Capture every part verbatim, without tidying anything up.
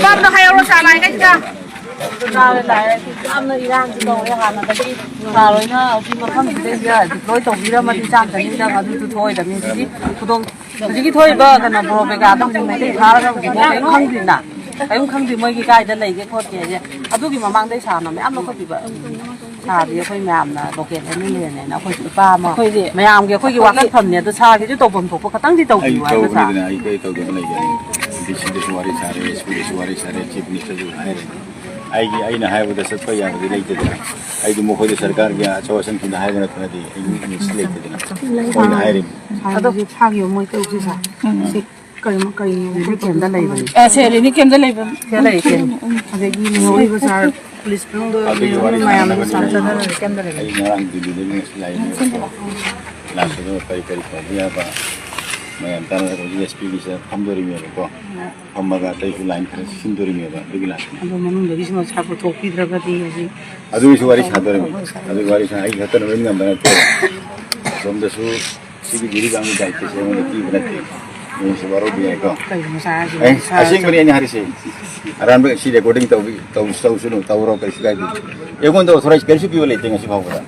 ꯌꯥꯝꯅ ꯍꯥꯏꯍꯧꯔꯣ, ꯆꯥ ꯂꯥꯏ ꯀꯩꯀꯥ꯫ ꯆꯥꯔꯦ ꯂꯥꯛꯑꯦ꯫ ꯌꯥꯝꯅ ꯏꯔꯥꯡꯁꯨ ꯇꯧꯔꯦ꯫ ꯍꯥꯟꯅꯗꯒꯤ ꯁꯥꯔ ꯍꯣꯏꯅ ꯍꯧꯖꯤꯛ ꯃꯐꯝꯁꯤꯗ ꯗꯤꯄ꯭ꯂꯣꯏ ꯇꯧꯕꯤꯔꯝꯃꯗꯤ ꯆꯥꯝ ꯆꯅꯤꯗꯪ ꯑꯗꯨꯁꯨ ꯊꯣꯛꯑꯣꯏꯗꯕꯅꯤ꯫ ꯍꯧꯖꯤꯛꯀꯤ ꯈꯨꯗꯣꯡ ꯍꯧꯖꯤꯛꯀꯤ ꯊꯣꯛꯏꯕ ꯀꯩꯅꯣ ꯕꯣꯔꯣ ꯕꯦꯒꯥꯗꯣ ꯍꯧꯖꯤꯛ ꯃꯩꯇꯩ ꯊꯥꯔꯒ ꯍꯧꯖꯤꯛ ꯀꯔꯤꯝ ꯈꯪꯗ꯭ꯔꯤꯅ ꯀꯔꯤꯝ ꯈꯪꯗ꯭ꯔꯤ ꯃꯣꯏꯒꯤ ꯀꯥꯏꯗ ꯂꯩꯒꯦ ꯈꯣꯠꯀꯦꯁꯦ꯫ ꯑꯗꯨꯒꯤ ꯃꯃꯥꯡꯗꯩ ꯁꯥꯔꯅ ꯃꯌꯥꯝ ꯂꯧꯈꯠꯄꯤꯕ꯫ ꯁꯥꯔꯗꯤ ꯑꯩꯈꯣꯏ ꯃꯌꯥꯝꯅ ꯂꯣꯀꯦꯜ ꯑꯦꯝ ꯑꯦꯜ ꯑꯦꯅꯦꯅ ꯑꯩꯈꯣꯏꯁꯨ ꯏꯄꯥ ꯑꯃ ꯑꯩꯈꯣꯏꯗꯤ ꯃꯌꯥꯝꯒꯤ ꯑꯩꯈꯣꯏꯒꯤ ꯑꯩꯈꯣꯏꯒꯤ ꯋꯥꯀꯠꯐꯝꯅꯦ꯫ ꯑꯗꯣ ꯁꯥꯔꯒꯤꯁꯨ ꯇꯧꯐꯝ ꯊꯣꯛꯄ ꯈꯇꯪꯗꯤ ꯑꯩ ꯇꯧꯕꯤꯌꯨ ꯍꯥꯏꯕ ꯁꯥꯔ꯫ ꯇꯧꯕꯅꯤꯗꯅ ꯑꯩ ꯀꯩ ꯇꯧꯗꯕ ꯂꯩꯒꯦ? ꯗꯤ ꯁꯤꯗꯁꯨ ꯋꯥꯔꯤ ꯁꯥꯔꯦ, ꯑꯦꯁ ꯄꯤꯗꯁꯨ ꯋꯥꯔꯤ ꯁꯥꯔꯦ, ꯆꯤꯐ ꯃꯤꯅꯤꯁꯇꯔꯁꯨ ꯍꯥꯏꯔꯦ꯫ ꯑꯩꯒꯤ ꯑꯩꯅ ꯍꯥꯏꯕꯗ ꯆꯠꯄ ꯌꯥꯕꯗꯤ ꯂꯩꯇꯦꯗꯅ꯫ ꯑꯩꯗꯤ ꯃꯈꯣꯏꯗ ꯁꯔꯀꯥꯔꯒꯤ ꯑꯆꯧ ꯑꯁꯥꯡꯁꯤꯡꯗ ꯍꯥꯏꯕ ꯅꯠꯇꯅꯗꯤ ꯑꯩ ꯃꯤꯁ ꯂꯩꯇꯦꯗꯅ꯫ ꯃꯣꯏꯅ ꯍꯥꯏꯔꯤꯕꯅꯤ꯫ ꯑꯗꯣ ꯁꯥꯒꯤ ꯃꯣꯏ ꯇꯧꯁꯤ ꯁꯥ꯫ ꯁꯤ ꯀꯔꯤꯅꯣ ꯀꯔꯤꯅꯣ? ꯔꯤꯂꯤꯐ ꯀꯦꯝꯗ ꯂꯩꯕꯅꯤ꯫ ꯑꯦ, ꯁꯦ, ꯔꯤꯂꯤꯐ ꯀꯦꯝꯗ ꯂꯩꯕ꯫ ꯁꯤꯗ ꯂꯩꯔꯤꯁꯦ꯫ ꯑꯗꯒꯤ ꯂꯩꯍꯧꯔꯤꯕ ꯁꯥꯔ ꯄꯨꯂꯤꯁ ꯃꯅꯨꯡꯗ ꯑꯗꯨꯒꯤ ꯂꯩꯍꯧꯔꯤꯕ ꯋꯥꯔꯤ ꯃꯌꯥꯝꯗꯣ ꯁꯥꯟꯅꯕꯅꯤ꯫ ꯆꯥꯝ ꯆꯠꯅꯔꯒ ꯀꯦꯝꯗ ꯂꯩꯕꯅꯤ꯫ ꯑꯩ ꯉꯔꯥꯡ ꯗꯤꯜꯂꯤꯗꯒꯤ ꯉꯁꯤ ꯂꯥꯛꯏꯅꯦꯕꯀꯣ꯫ ꯂꯥꯛꯄꯗ ꯀꯔꯤ ꯀꯔꯤ ꯇꯧꯕ ꯌꯥꯕ ꯃꯌꯥꯝ ꯇꯥꯟꯅꯔꯒ ꯍꯧꯖꯤꯛ ꯑꯦꯁ ꯄꯤꯒꯤꯁꯤꯗ ꯐꯝꯗꯣꯔꯤꯃꯦꯕꯀꯣ꯫ ꯐꯝꯃꯒ ꯑꯇꯩꯁꯨ ꯂꯥꯏꯟ ꯈꯔ ꯁꯤꯟꯗꯣꯔꯤꯃꯦꯕ ꯑꯗꯨꯒꯤ ꯂꯥꯛꯄꯅꯤ꯫ ꯑꯗꯣ ꯃꯅꯨꯡꯗꯒꯤꯁꯨ ꯃꯁꯥ ꯄꯨꯊꯣꯛꯄꯤꯗ꯭ꯔꯒꯗꯤ ꯍꯧꯖꯤꯛ ꯑꯗꯨꯒꯤꯁꯨ ꯋꯥꯔꯤ ꯁꯥꯗꯣꯔꯤꯃꯤ꯫ ꯑꯗꯨꯒꯤ ꯋꯥꯔꯤ ꯁꯥ-, ꯑꯩ ꯈꯛꯇꯅ ꯂꯣꯏ ꯉꯝꯕ ꯅꯠꯇꯦ꯫ ꯑꯁꯣꯝꯗꯁꯨ ꯁꯤꯒꯤ ꯖꯤꯔꯤꯕꯥꯝꯒꯤ ꯗꯥꯏꯇꯁꯦ ꯑꯩꯉꯣꯟꯗ ꯄꯤꯕ ꯅꯠꯇꯦ꯫ ꯅꯣꯏꯁꯨ ꯋꯥꯔꯧꯕ ꯌꯥꯏꯀꯣ꯫ ꯀꯩꯅꯣ ꯁꯥꯔꯁꯤꯕꯣ? ꯑꯦ, ꯁꯥꯔꯁꯤꯕꯣ? ꯑꯁꯦꯡꯕꯅꯤ ꯑꯩꯅ ꯍꯥꯏꯔꯤꯁꯦ꯫ ꯑꯔꯥꯟꯕ ꯁꯤ ꯔꯦꯀꯣꯔꯗꯤꯡ ꯇꯧꯕꯤ-, ꯇꯧ-, ꯇꯧꯁꯅꯨ, ꯇꯧꯔꯣ, ꯀꯩꯁꯨ ꯀꯥꯏꯗꯦ꯫ ꯑꯩꯉꯣꯟꯗ ꯑꯣꯊꯣꯔꯥꯏꯖ ꯀꯔꯤꯁꯨ ꯄꯤꯕ ꯂꯩꯇꯦ ꯉꯁꯤ ꯐꯥꯎꯕꯗ꯫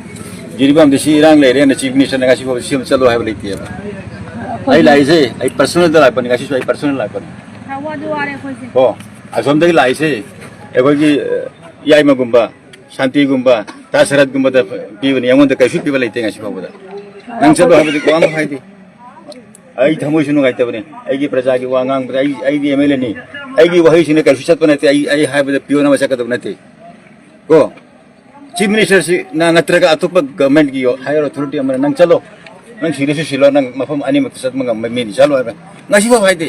ꯖꯤꯔꯤꯕꯥꯝꯗ ꯁꯤ ꯏꯔꯥꯡ ꯂꯩꯔꯦꯅ ꯆꯤꯐ ꯃꯤꯅꯤꯁꯇꯔꯅ ꯉꯁꯤ ꯐꯥꯎꯕ ꯁꯤ ꯑꯃ ꯆꯠꯂꯣ ꯍꯥꯏꯕ ꯂꯩꯇꯦꯕ꯫ ꯑꯩ ꯂꯥꯛꯏꯁꯦ ꯑꯩ ꯄꯔꯁꯣꯅꯦꯜꯗ ꯂꯥꯛꯄꯅꯤ, ꯉꯁꯤꯁꯨ ꯑꯩ ꯄꯔꯁꯣꯅꯦꯜ ꯂꯥꯛꯄꯅꯤ꯫ ꯋꯥꯗꯤ ꯋꯥꯔꯦ ꯑꯩꯈꯣꯏꯁꯦ꯫ ꯀꯣ, ꯑꯁꯣꯝꯗꯒꯤ ꯂꯥꯛꯏꯁꯦ ꯑꯩꯈꯣꯏꯒꯤ, ꯑ, ꯌꯥꯏꯃꯒꯨꯝꯕ, ꯁꯥꯟꯇꯤꯒꯨꯝꯕ, ꯇꯥ ꯁꯔꯠꯒꯨꯝꯕꯗ ꯄꯤꯕꯅꯤ, ꯑꯩꯉꯣꯟꯗ ꯀꯩꯁꯨ ꯄꯤꯕ ꯂꯩꯇꯦ ꯉꯁꯤ ꯐꯥꯎꯕꯗ꯫ ꯅꯪ ꯆꯠꯂꯣ ꯍꯥꯏꯕꯗꯤ ꯀꯧꯕ ꯑꯃ ꯍꯥꯏꯗꯦ꯫ ꯑꯩ ꯊꯃꯣꯏꯁꯨ ꯅꯨꯡꯉꯥꯏꯇꯕꯅꯤ꯫ ꯑꯩꯒꯤ ꯄ꯭ꯔꯖꯥꯒꯤ ꯋꯥ ꯉꯥꯡꯕꯗ ꯑꯩ, ꯑꯩꯗꯤ ꯑꯦꯝ ꯑꯦꯜ ꯑꯦꯅꯤ꯫ ꯑꯩꯒꯤ ꯋꯥꯍꯩꯁꯤꯅ ꯀꯩꯁꯨ ꯆꯠꯄ ꯅꯠꯇꯦ꯫ ꯑꯩ, ꯑꯩ ꯍꯥꯏꯕꯗ ꯄꯤꯌꯣꯟ ꯑꯃ ꯆꯠꯀꯗꯕ ꯅꯠꯇꯦ꯫ ꯀꯣ? ꯆꯤꯐ ꯃꯤꯅꯤꯁꯇꯔꯁꯤ ꯅ-, ꯅꯠꯇ꯭ꯔꯒ ꯑꯇꯣꯞꯄ ꯒꯚꯔꯟꯃꯦꯟꯠꯀꯤ ꯍꯥꯏꯌꯔ ꯑꯣꯊꯣꯔꯤꯇꯤ ꯑꯃꯅ ꯅꯪ ꯆꯠꯂꯣ, ꯅꯪ ꯁꯤꯔꯁꯨ ꯁꯤꯜꯂꯣ, ꯅꯪ ꯃꯐꯝ ꯑꯅꯤꯃꯛꯇ ꯆꯠꯄ ꯉꯝꯕ ꯃꯤꯅꯤ, ꯆꯠꯂꯣ ꯍꯥꯏꯕ꯫ ꯉꯁꯤꯐꯥꯎ ꯍꯥꯏꯗꯦ꯫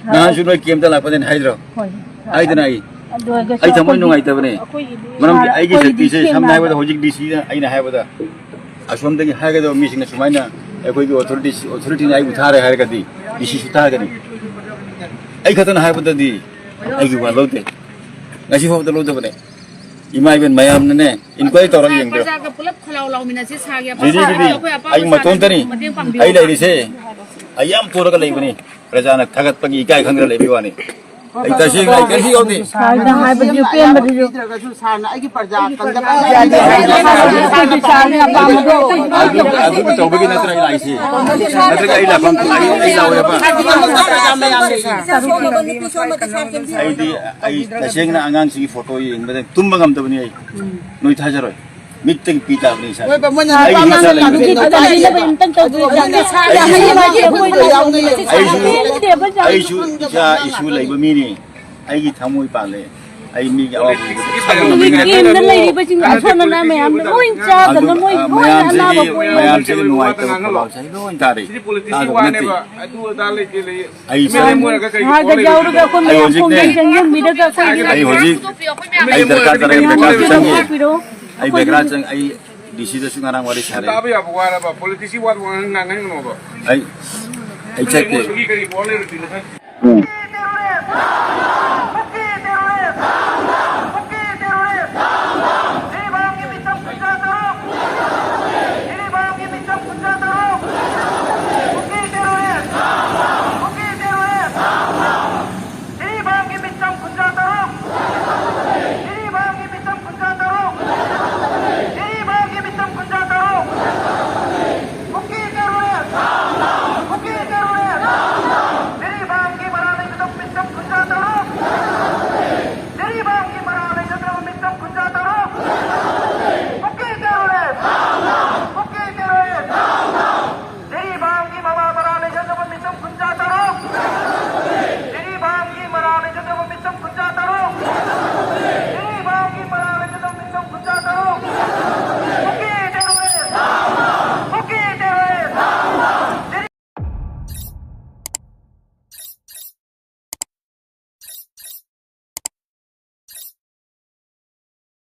ꯅꯍꯥꯟꯁꯨ ꯅꯣꯏ ꯀꯦꯝꯞꯇ ꯂꯥꯛꯄꯗꯅꯤ ꯍꯥꯏꯗ꯭ꯔꯣ? ꯍꯣꯏ꯫ ꯍꯥꯏꯗꯅ ꯑꯩ, ꯑꯗꯨ ꯑꯣꯏꯔꯒꯁꯨ ꯑꯩ ꯊꯃꯣꯏ ꯑꯩꯈꯣꯏꯗꯤ, ꯅꯨꯡꯉꯥꯏꯇꯕꯅꯦ꯫ ꯑꯩꯈꯣꯏꯒꯤꯗꯤ ꯃꯔꯝꯗꯤ ꯁꯥꯔ, ꯑꯩꯒꯤ ꯑꯩꯈꯣꯏꯒꯤꯗꯤ ꯁꯛꯇꯤꯁꯦ ꯁꯦꯡꯅ ꯁꯝꯅ ꯍꯥꯏꯕꯗ ꯍꯥꯏꯔꯕꯗ ꯍꯧꯖꯤꯛ ꯗꯤ ꯁꯤꯅ ꯑꯩꯅ ꯍꯥꯏꯕꯗ ꯑꯁꯣꯝꯗꯒꯤ ꯍꯥꯏꯒꯗꯕ ꯃꯤꯁꯤꯡꯅ ꯁꯨꯃꯥꯏꯅ ꯑꯩꯈꯣꯏꯒꯤ ꯑꯣꯊꯣꯔꯤꯇꯤ, ꯑꯣꯊꯣꯔꯤꯇꯤꯅ ꯑꯩꯕꯨ ꯊꯥꯔꯦ ꯍꯥꯏꯔꯒꯗꯤ ꯗꯤ ꯁꯤꯁꯨ ꯊꯥꯒꯅꯤ꯫ ꯑꯩ ꯈꯛꯇꯅ ꯍꯥꯏꯕꯗꯗꯤ ꯑꯩꯒꯤ ꯋꯥ ꯂꯧꯗꯦ꯫ ꯉꯁꯤ ꯐꯥꯎꯕꯗ ꯂꯧꯗꯕꯅꯦ꯫ ꯏꯃꯥ ꯏꯕꯦꯟ ꯃꯌꯥꯝꯅꯅꯦ ꯏꯟꯀ꯭ꯋꯥꯏꯔꯤ ꯇꯧꯔꯒ ꯌꯦꯡꯕꯤꯔꯣ꯫ ꯄ꯭ꯔꯖꯥꯒ ꯄꯨꯂꯞ ꯈꯣꯜꯂꯥꯎ ꯂꯥꯎꯃꯤꯟꯅꯁꯤ ꯁꯥꯔꯒꯤ ꯑꯄꯥꯝꯕ ꯗꯤꯜꯂꯤꯒꯤꯗꯤ ꯑꯩꯈꯣꯏ ꯑꯄꯥꯝꯕ ꯑꯩ ꯃꯇꯣꯝꯇꯅꯤ꯫ ꯁꯥꯔꯒꯤ ꯃꯇꯦꯡ ꯄꯥꯡꯕꯤꯌꯨ꯫ ꯑꯩ ꯂꯩꯔꯤꯁꯦ ꯑꯩ ꯌꯥꯝ ꯊꯣꯔꯒ ꯂꯩꯕꯅꯤ꯫ ꯄ꯭ꯔꯖꯥꯅ ꯊꯥꯒꯠꯄꯒꯤ ꯏꯀꯥꯏ ꯈꯪꯗꯅ ꯂꯩꯕꯒꯤ ꯋꯥꯅꯤ꯫ ꯑꯩ ꯇꯁꯦꯡꯅ ꯑꯩ ꯀꯔꯤꯁꯨ ꯌꯥꯎꯗꯦ꯫ ꯁꯥꯔꯗ ꯍꯥꯏꯕꯗꯨꯁꯨ ꯄꯦꯟꯕꯗꯨꯁꯨ꯫ ꯄꯤꯗ꯭ꯔꯒꯁꯨ ꯁꯥꯔꯅ ꯑꯩꯒꯤ ꯄ꯭ꯔꯖꯥ ꯀꯟꯖꯕ ꯑꯩꯈꯣꯏꯒꯤ ꯁꯥꯔꯒꯤ ꯑꯄꯥꯝꯕꯗꯣ ꯑꯗꯨ, ꯑꯗꯨ ꯇꯧꯕꯒꯤ ꯅꯠꯇ꯭ꯔꯥ ꯑꯩ ꯂꯥꯛꯏꯁꯦ? ꯅꯠꯇ꯭ꯔꯒ ꯑꯩ ꯂꯥꯛꯐꯝ, ꯑꯩ, ꯑꯩ ꯂꯥꯛꯑꯣꯏꯕ? ꯑꯩꯗꯤ, ꯑꯩ ꯇꯁꯦꯡꯅ ꯑꯉꯥꯡꯁꯤꯒꯤ ꯐꯣꯇꯣ ꯌꯦꯡꯕꯗ ꯇꯨꯝꯕ ꯉꯝꯗꯕꯅꯤ ꯑꯩ꯫ ꯅꯣꯏ ꯊꯥꯖꯔꯣꯏ꯫ ꯃꯤꯠꯇꯒꯤ ꯄꯤ ꯇꯥꯕꯅꯤ ꯏꯁꯥ꯫ ꯍꯣꯏꯕ, ꯃꯣꯏꯅ ꯑꯩꯒꯤ ꯅꯨꯄꯥ ꯏꯆꯥ ꯃꯆꯥ ꯂꯩꯕꯅꯤ꯫ ꯂꯥꯛꯄꯗꯨꯗ ꯑꯗꯨ ꯆꯥꯅꯤꯡꯉꯦꯕ꯫ ꯑꯗꯨ ꯆꯥꯅꯤꯡꯉꯦꯕ꯫ ꯑꯩꯁꯨ, ꯑꯩꯁꯨ ꯏꯆꯥ ꯏꯁꯨ ꯂꯩꯕ ꯃꯤꯅꯤ꯫ ꯑꯩꯒꯤ ꯊꯃꯣꯏ ꯄꯥꯜꯂꯦ꯫ ꯑꯩ ꯃꯤꯒꯤ ꯑꯋꯥꯕ ꯎꯕꯗ ꯈꯪꯕ ꯃꯤꯅꯦ꯫ ꯀꯦꯝꯗ ꯂꯩꯔꯤꯕꯁꯤꯡ ꯑꯁꯣꯟ ꯑꯅꯥ ꯃꯌꯥꯝꯗꯣ ꯂꯣꯏ ꯆꯥꯗꯅ ꯑꯗꯨ, ꯃꯣꯏ ꯑ, ꯂꯣꯏ ꯃꯌꯥꯝꯁꯤꯒꯤ, ꯑꯅꯥꯕ ꯄꯣꯛꯑꯦ꯫ ꯃꯌꯥꯝꯁꯤꯒꯤ ꯅꯨꯡꯉꯥꯏꯇꯕ ꯄꯣꯠꯂꯥꯎꯁꯦ ꯑꯩ ꯂꯣꯏ ꯇꯥꯔꯦ꯫ ꯁꯤꯗꯤ ꯄꯣꯂꯤꯇꯤꯛꯁꯀꯤ ꯇꯥꯗꯕ ꯅꯠꯇꯦ꯫ ꯋꯥꯅꯦꯕ꯫ ꯑꯗꯨ ꯑꯗꯥ ꯂꯩꯇꯦ, ꯂꯩ꯫ ꯑꯩ ꯁꯥꯔ, ꯁꯥꯔꯒ ꯌꯥꯎꯔꯒ ꯑꯩꯈꯣꯏ ꯑꯩ ꯃꯌꯥꯝ ꯍꯧꯖꯤꯛꯅꯦ꯫ ꯈꯣꯡꯖꯪ ꯆꯪꯁꯤꯟꯕꯤꯔꯒ ꯑꯩꯈꯣꯏ ꯑꯩ ꯍꯧꯖꯤꯛ, ꯑꯩ ꯗꯔꯀꯥꯔ ꯇꯥꯔꯦ, ꯗꯔꯀꯥꯔ ꯆꯪꯉꯦ꯫ ꯍꯥꯞꯄꯤꯔꯣ꯫ ꯑꯩ ꯕꯦꯒ꯭ꯔꯥ ꯆꯪ-, ꯑꯩ ꯗꯤ ꯁꯤꯗꯁꯨ ꯉꯔꯥꯡ ꯋꯥꯔꯤ ꯁꯥꯔꯦ꯫ ꯇꯥꯕ ꯌꯥꯕ ꯋꯥꯔꯕ? ꯄꯣꯂꯤꯇꯤꯛꯁꯀꯤ ꯋꯥ ꯉꯥꯡꯍꯟꯒꯅꯣꯕ꯫ ꯑꯩ, ꯑꯩ ꯆꯠꯇꯦ꯫ ꯃꯣꯏꯒꯤ ꯀꯔꯤ ꯄꯣ ꯂꯩꯔꯨꯗꯣꯏꯅꯣ ꯈꯪꯗꯦ꯫ ꯎꯝ꯫